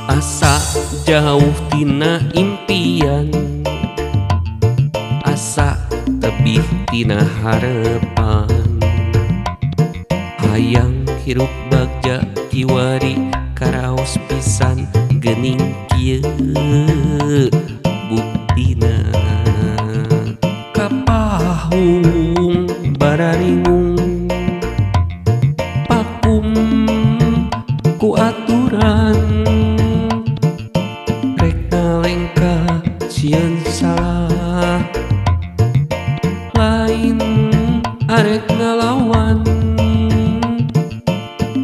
Asa jauh tina impian, asa tebih tina harepan. Hayang hirup bagja kiwari karaos pisan geuning kieu buktina. Kapahung bararingung pakum ku aturan, lengkah sieun salah lain arek ngalawan.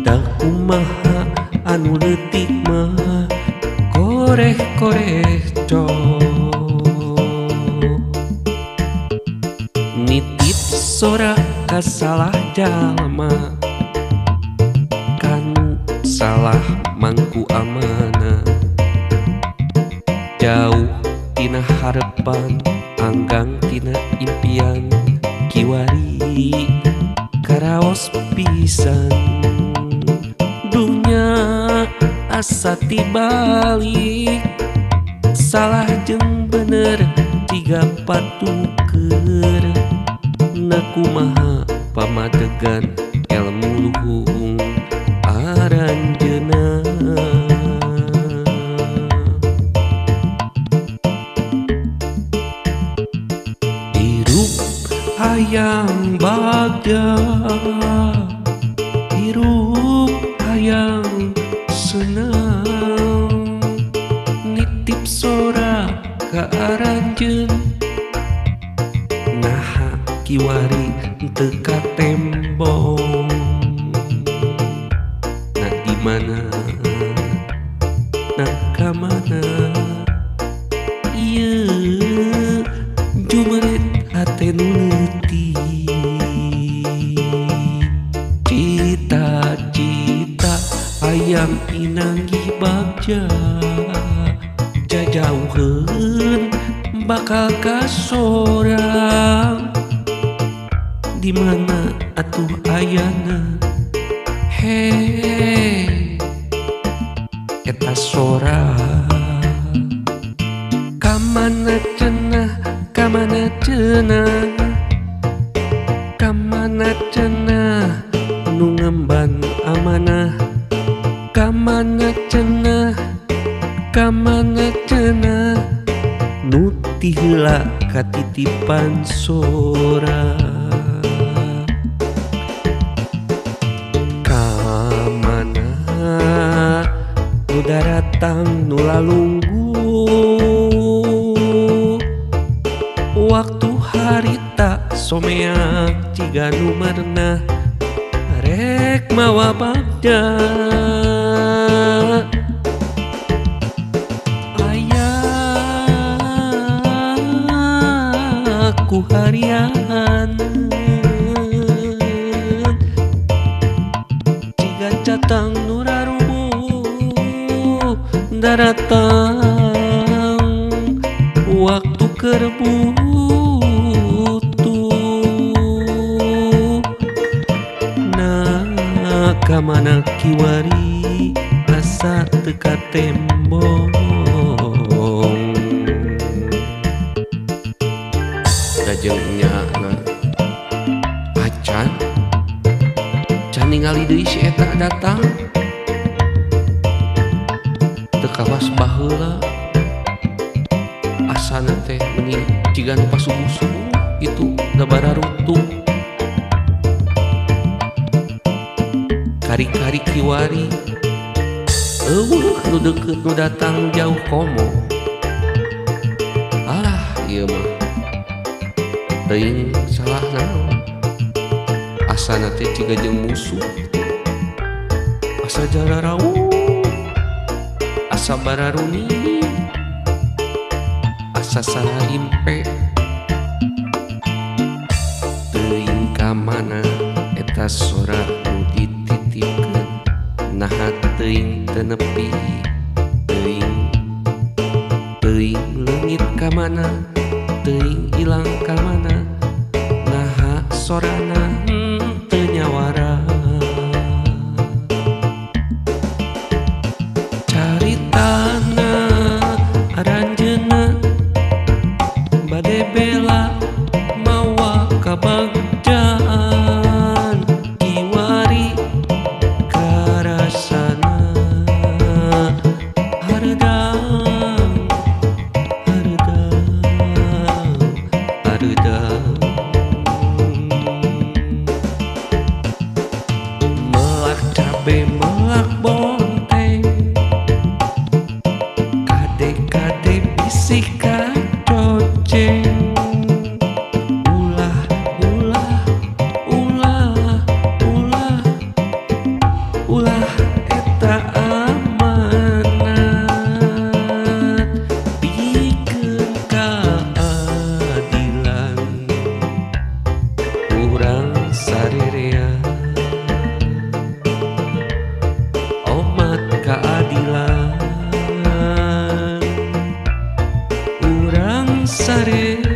Da kumaha anu leutik mah koreh-koreh cok. Nitip sora ka salah jalma kanu salah mangku amanah. Jauh tina harepan anggang tina impian kiwari karaos pisan. Dunya asa tibalik salah jeung bener tiga patuker. Na kumaha pamadegan elmu luhung aranjeuna. Hayang bagja hirup hayang senang, nitip sora ka aranjeun. Naha kiwari teu katembong, na di mana na ka mana ieu jumerit hate nu leutik. Cita-cita hayang pinanggih bagja jajauheun bakal kasorang. Di mana atuh ayana hei eta sora. Kamana cenah, kamana cenah, kamana cenah nu ngemban amanah. Kamana cenah, kamana cenah nu ti heula katitipan sora. Kamana nu daratang nu lalunggu, waktu harita someak ciga nu merenah rek mawa bagja. Aya ku harian ciga catang nu rarubuh daratang waktu keur butuh. Nah kamana kiwari asa teu katembong. Da jeung nyana acan can ningali deui si eta datang teu kawas baheula. Asana teh meuni ciga nu pasubuh-subuh itu da bararutuh. Kari-kari kiwari eueuh nu deukeut nu datang nu jauh komo. Alah ieu mah teuing salah naon. Asana teh ciga jeung musuh, asa jararauh, asa bararuni, asa sarimpe. Ka mana eta sora nu dititipkeun, naha teuing teu nepi teuing. Teuing leungit ka mana, teuing ilang ka mana, naha sorana teu nyawara. Caritana aranjeunna bade bela mawa kabagjaan, kiwari karasana hareudang hareudang hareudang. Melak cabe melak bonteng, kade-kade bisi kacoceng. Ulah ulah ulah ulah ulah eta amanat, pikeun kaadilan urang sarerea. Omat keadilan urang sarerea.